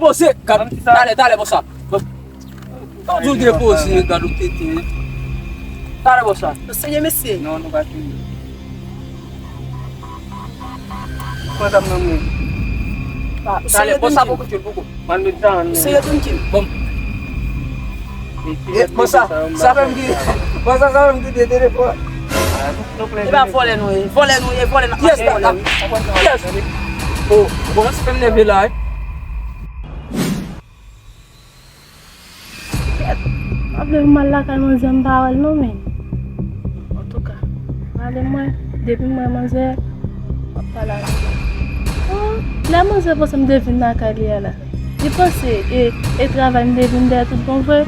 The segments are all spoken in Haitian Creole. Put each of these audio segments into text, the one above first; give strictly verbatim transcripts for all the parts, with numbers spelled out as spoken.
Poze, gad, talè, talè, bòs la. Bon. Tandiw depoze, gad ou tete. Talè, bòs la. Serye, mesye. Non, nou pa serye. Pran zam nan men. Talè, bòs la poko tchwe l poko. Mwen met zam nan men. Serye, tranquille. Bon. E, bon, sa, sa menm ki, bon, sa, sa menm ki te telefòn. E pa vòlè nou ye, vòlè nou ye, vòlè n ap mache vòlè. Yes. Oh, bon, se fè m nève la, wi. Kèt, pa vle m al lakay manzè, m pa wè l non, men. Antouka, pale mwen, depi m wè manzè, m ap pale avè l. Oh, lè manzè panse m te vin lakay li a la. Li panse e, e travay m te vin dèyè tout bon vre.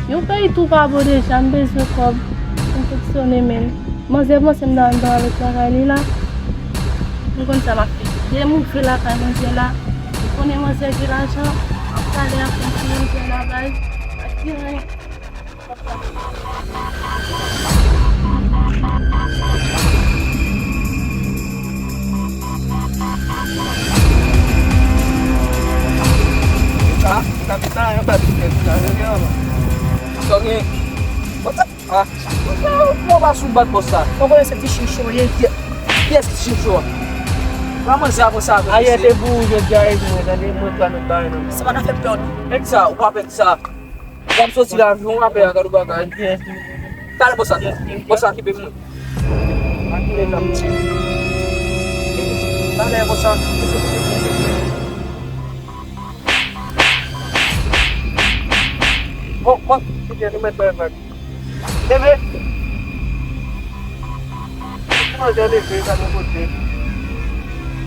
Yon peyi tou pa bon deja, m bezwen kòb pou m fonksyone, men manzè panse m ta anndan avèk lakay li la. M konn sa m ap fè. Demen m rive lakay manzè la, m konnen manzè gen lajan, m ap pale ak manzè la, bay, ak diren. Sa, sa, sa, yon bagay ki fè sa, yon bagay. Sa gen. Bòs sa, ah, bòs sa, ou pa sou bat bòs sa. Ou konnen se ti chincho ye. Kiyès ki chincho a? Pa manzè a konsa. Ayè te pou ou jodi a, e mwen, tande, mwen pa met bagay nan men. Sa pa ka fè m pè non. Nèg sa, ou pa pè sa. W ap soti la, yon apè a, gad yon bagay. Talè, bòs la. Bòs la, kipe mwen. Talè, bòs la. Bon, bon, se byen, nou mèt bay vag. Leve! Manzè leve, gade yon kote.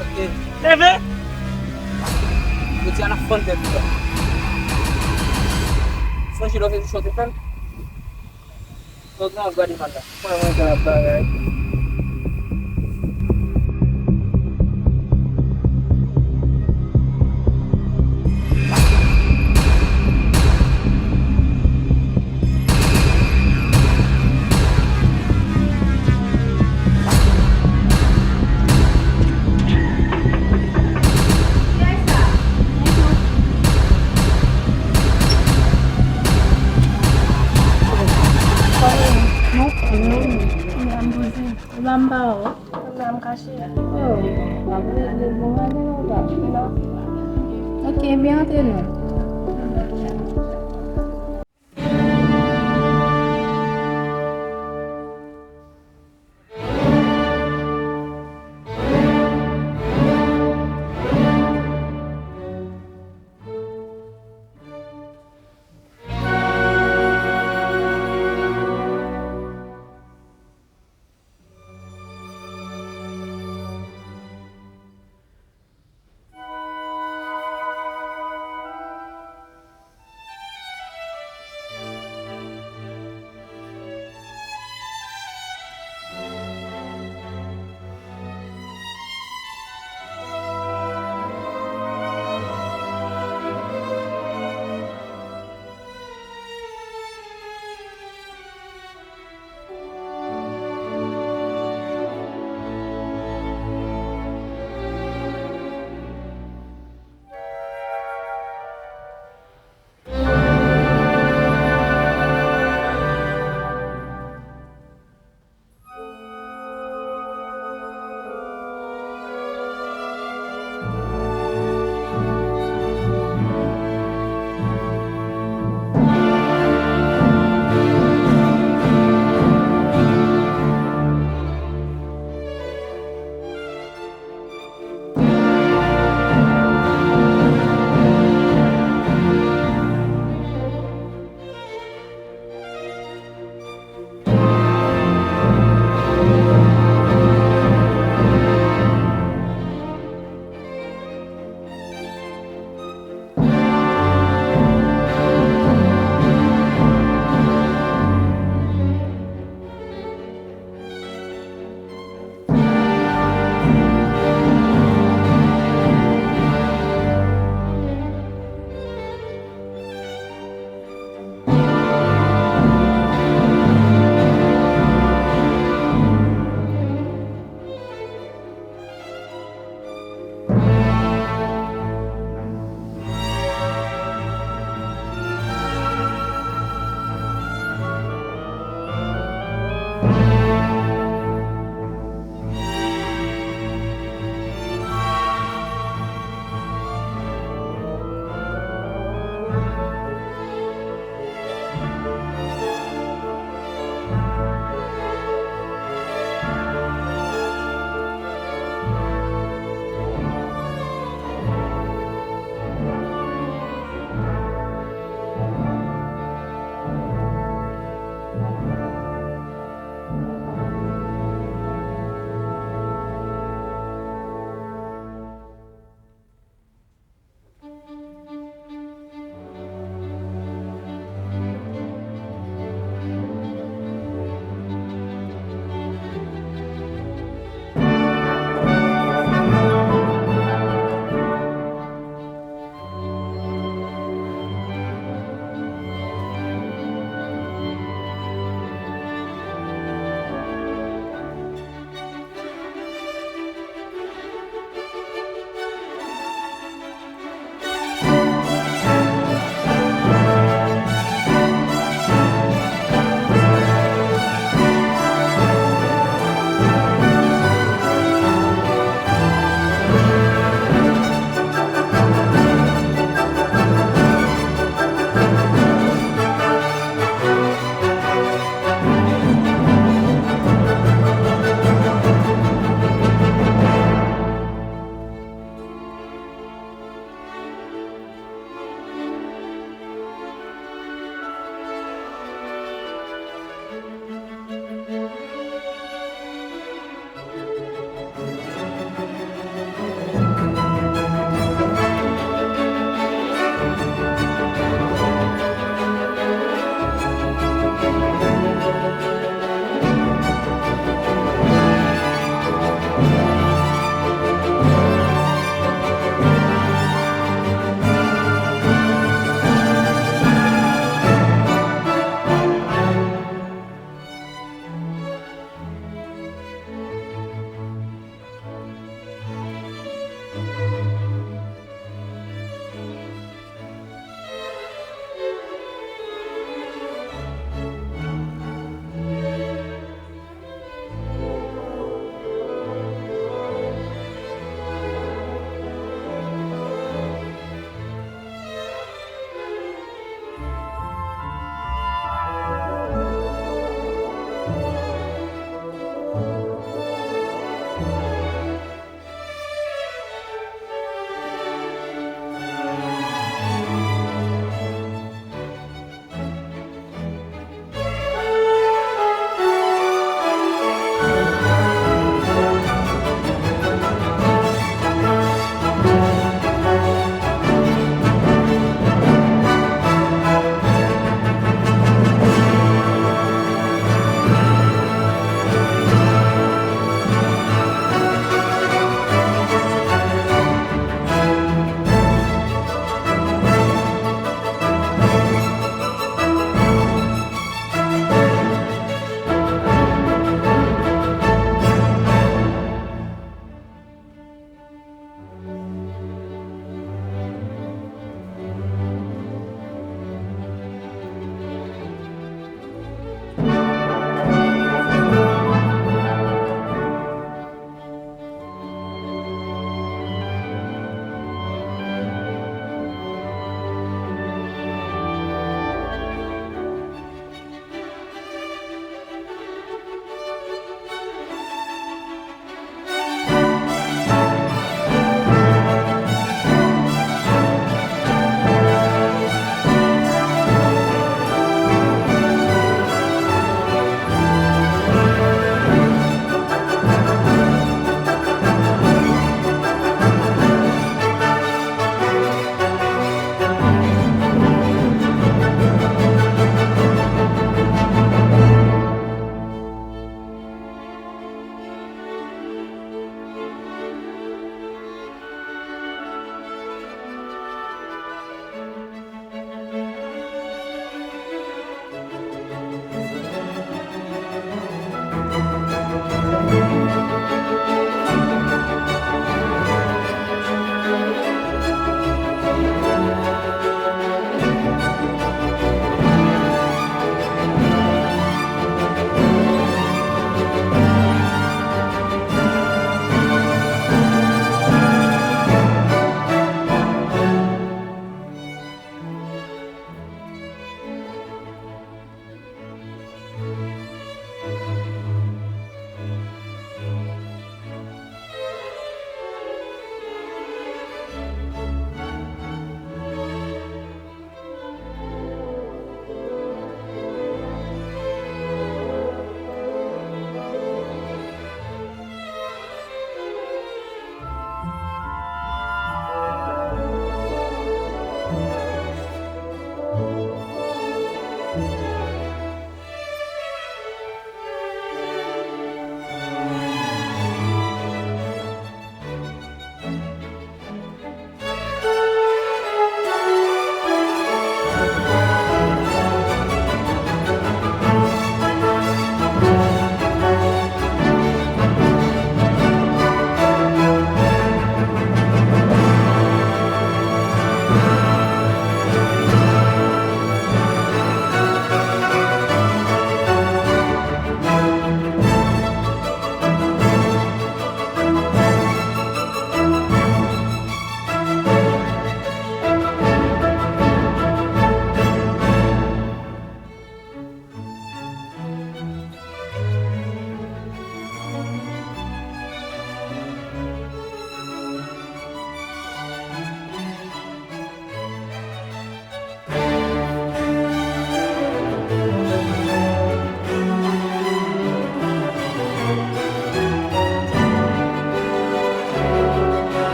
Ok. Leve! Yo di a n ap fann tèt li la. Sonje lòt edisyon te fè l? Lòt nan ap gade mal la. Mwen, mwen, gade bagay. Ok, byen antre non.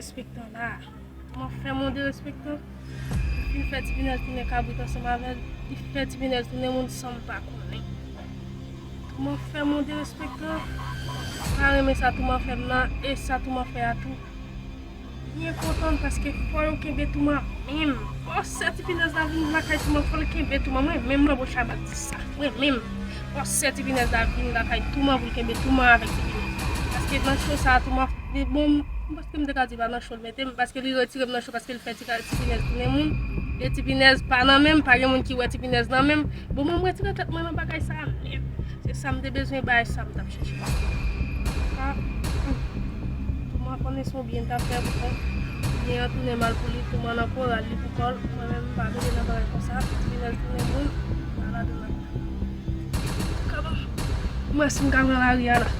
Derespektan la. Kòman fè m yon derespektan? Li fin fè Ti Pinèz tounen kabrit ansanm avè l. Li fè Ti Pinèz tounen moun san m pa konnen. Kòman fè m yon derespektan? M pa renmen sa Touma fè m nan, e sa Touma fè a tou. Byen kontan paske fò yo kenbe Touma menm. Fò sè Ti Pinèz la vin lakay Touma, fò l kenbe Touma. Mwen menm Manbo Chama di sa. Mwen menm. Fò sè Ti Pinèz la vin lakay Touma pou l kenbe Touma avèk Ti Pinèz. Paske nan cho sa a Touma, bon, m panse m te ka di pa nan cho l mete m, paske li retire m nan cho, paske l fè Ti Pinèz tounen moun. E Ti Pinèz pa nan men m, pa gen moun ki wè Ti Pinèz nan men m. Bon, mwen, m retire tèt mwen nan bagay sa a nèt. Se sa m te bezwen, bagay sa m t ap chèche. Ka, hmm. Touma konnen se yon byen l t ap fè pou kò l. Byen an tounen mal pou li, Touma nan koral li pou kò l. Mwen menm, m pa mele nan bagay konsa. Ti Pinèz tounen moun, pa ladan nan. Kòman? Mwen, si m ka pran lari a la.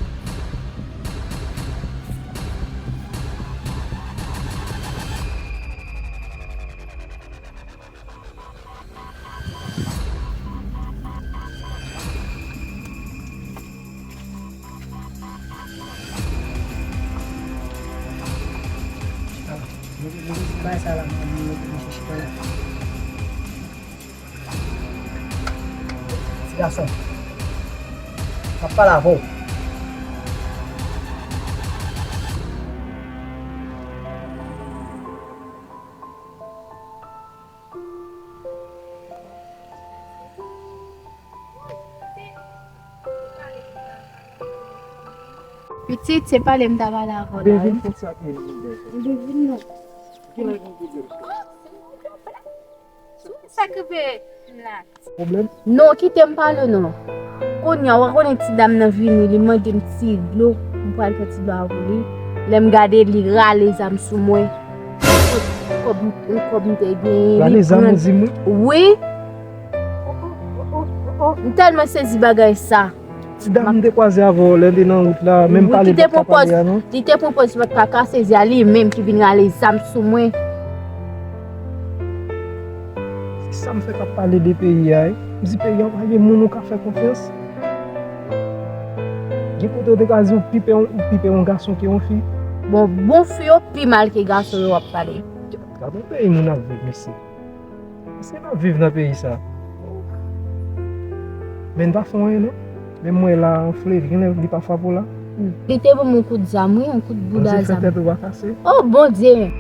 Bay sa la, mwen, mwen, mwen, chita la. Ti gason, m ap pale avè w. Pitit, se pale m ta pale avè w la, wi. Vin fè sa ke vin fè. Vin non. Ki lè vin fè sa? Sa k rive la? Pwoblèm? Non, kite m pale non. Kounye a, w konnen ti dam nan vini, li mande m ti dlo, m pral pran ti dlo a pou li. Lè m gade, li rale zam sou mwen. Kòb, kòb m te genyen, li pran. Rale zam ou di m wi? Wi. M tèlman sezi bagay sa. Ti dam m te kwaze avè w lè n te nan wout la, menm pale m pa t ka pale a non. Li te pran pòz li pa t ka kase zye a, li menm ki vin rale zam sou mwen. Se sa m fè k ap pale de peyi a, wi. M di peyi a pa gen moun ou ka fè konfyans. Gen kote yo te ka di w pi pè, w pi pè yon gason ke yon fi. Bon, bon fi yo pi mal ke gason yo w ap pale. Gad yon peyi moun ap viv, mesye. Èske n ap viv nan peyi sa? Men n pa fè anyen non. Men mwen la anfle, genlè li pa frape w la. Li te ban m yon kout zam, wi, yon kout bouda zam. Bondye fè tèt ou pa kase. Oh, Bondye!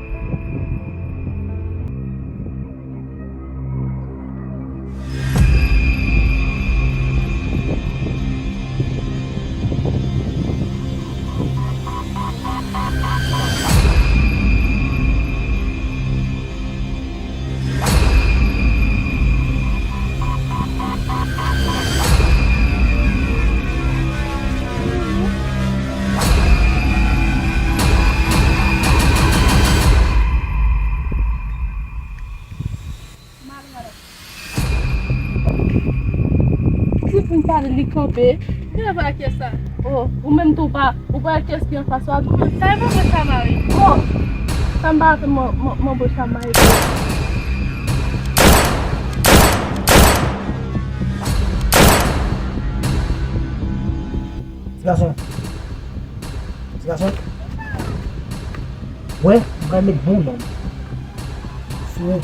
Si pou m pale, li kanpe. Kilè pral kiyès la? Oh, ou menm tou pa, ou pral kiyès ki anfas ou a tou? Sa e manbo Chama wi. Oh, sa m pa fè man-, man-, manbo Chama e. Ti gason. Ti gason. Wè, m pral met bon nonm sou ou.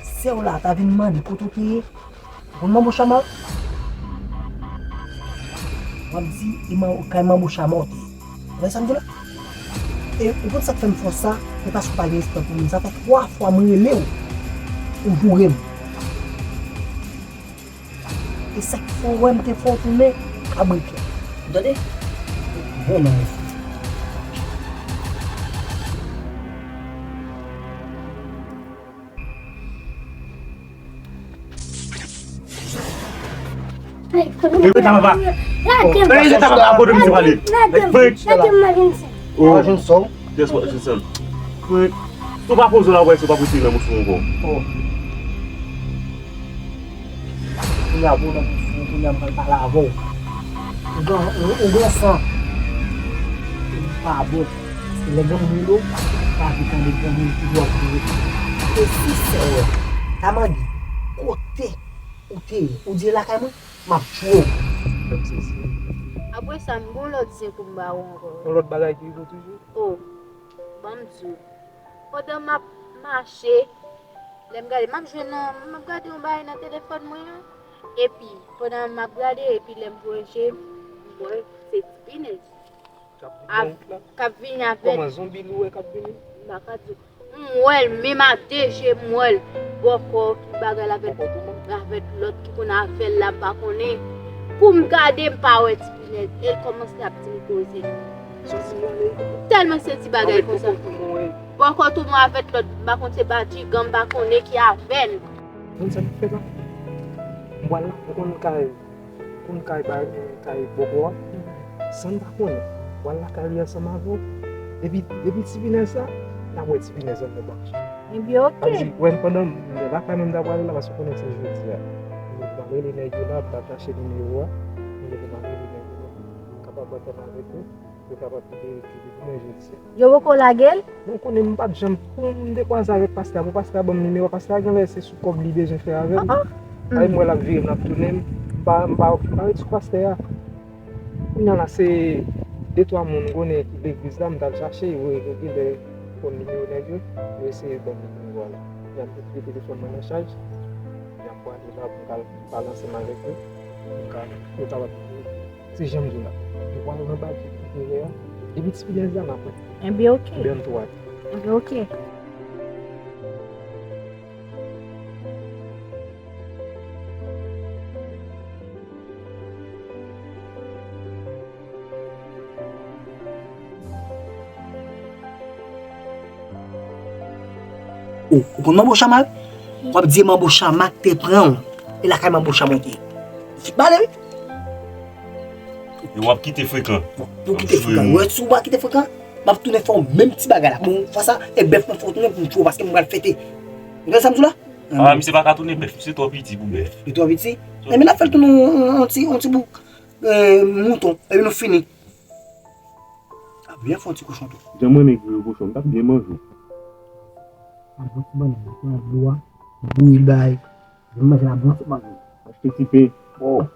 Si sè w la ta vin mande kote w te ye, ou konn manbo Chama? W ap di, e man-, kay manbo Chama w te ye. Ou wè sa m di la? E ou konn sa k fè m fè w sa? Se paske w pa gen respè pou moun. Sa fè twa fwa m rele w, ou joure m. E sa k fè w wè m te fè w tounen kabrit la. Ou tande? Bon nonm ou. Leve ta papa. Leve ta papa, kote misye prale? Lage m, lage m nan vennsenk. Oh. Jwenn sa w? Kiyès w ap jwenn sa? Frè, si w pa poze w la, w wè si w pa poze nan bouch ou ankò. Oh. Kounye a, bon, nan bouch ou, kounye a, m pral pale avè w. Ou gen, ou, ou gen san. Ou pa bon. Paske lè granmoun rele w, pa vle tande granmoun toujou ap rele. E si sè w ta mande kote ou te ye, ou di e lakay mwen, m ap tchwe w. Ap Wè sa, m gon lòt zen pou m ba ou ankò. Yon lòt bagay ki rive w toujou? O, ban m di w. Pandan m ap mache, lè m gade, m ap jwenn yon, m ap gade yon bagay nan telefòn mwen an. Epi, pandan m ap gade, epi lè m voye je m, m wè se ti pinèz. K ap vini nan wout la? K ap vini avè l. Kòman, zonbi nou wè k ap vini? M pa ka di w. M wè l, menm a de je m wè l. Bòkò ki bagay la avèk, avèk lòt ki konn avè l la, m pa konnen. Pou m gade, m pa wè ti pinèz. E l kòmanse ap di m koze. Soti nan lè. Tèlman se ti bagay konsa. Bòkò tou mwen avèk lòt, m pa konn se badjigan, m pa konnen ki avè l. Konn sa m ap fè la? M pral la, ou konn kay, ou konn kay ba, kay bòkò a? San m pa konnen. M pral lakay li ansanm avè w. Depi, depi ti pinèz sa, n ap wè ti pinèz anndan bak. Ebyen, oke. Sa vle di, wè, pandan m lakay mwen, m ta pral la, paske ou konnen se jodi a. M ap rele nèg yo la, m ta chache nimewo a. M ap rele nèg yo la. M kapab antann avèk yo. Yo kapab kite jodi, demen jodi. Yo poko lage l? Bon, konnen m pa t janm, pou m te kwaze avèk pastè a, pou pastè a ban m nimewo a, pastè a genlè se sou kòb li bezwen fè avè m. Ah, ah. Ay, m wè l ap vire, m ap tounen, m pa, m pa, m pa ret sou pastè a. Kounye a la, se de twa moun m konnen ki legliz la, m t al chache, yo, yo genlè konn nimewo nèg yo, yo eseye ban m nimewo a la. Y ap retire telefòn mwen nan chaj, y ap pale la pou m ka pale ansanm avèk yo, pou m ka, yo kapab Se jan m di w la. Yo pral nan bak ki dèyè a. Depi ti pinèz la, n ap wè. Enben, oke. Enben, n tou wè. Enben, oke. Ou, ou konn Manbo Chama wi? W ap di Manbo Chama k te pran w. E lakay Manbo Chama w te ye. Ou fout bale wi. E w ap kite frekan. Pou kite frekan. Wè, si w pa kite frekan, m ap tounen fè w menm ti bagay la. Bon, fwa sa, e bèf mwen fè w tounen pou m tchwe w paske m pral fete. Ou tande sa m di w la? Ah, misye pa ka tounen bèf, misye twò piti pou bèf. Li twò piti? Enben, n ap fè l tounen yon, yon, yon ti, yon ti bouk, eh, mouton, epi nou fini. A byen fè yon ti kochon tou. Jan mwen renmen griye kochon, m t ap byen manje. Pran ti bannann, pran dlo a, bouyi l bay. Vin manje la, pran ti bannann. Achte ti pen. Oh.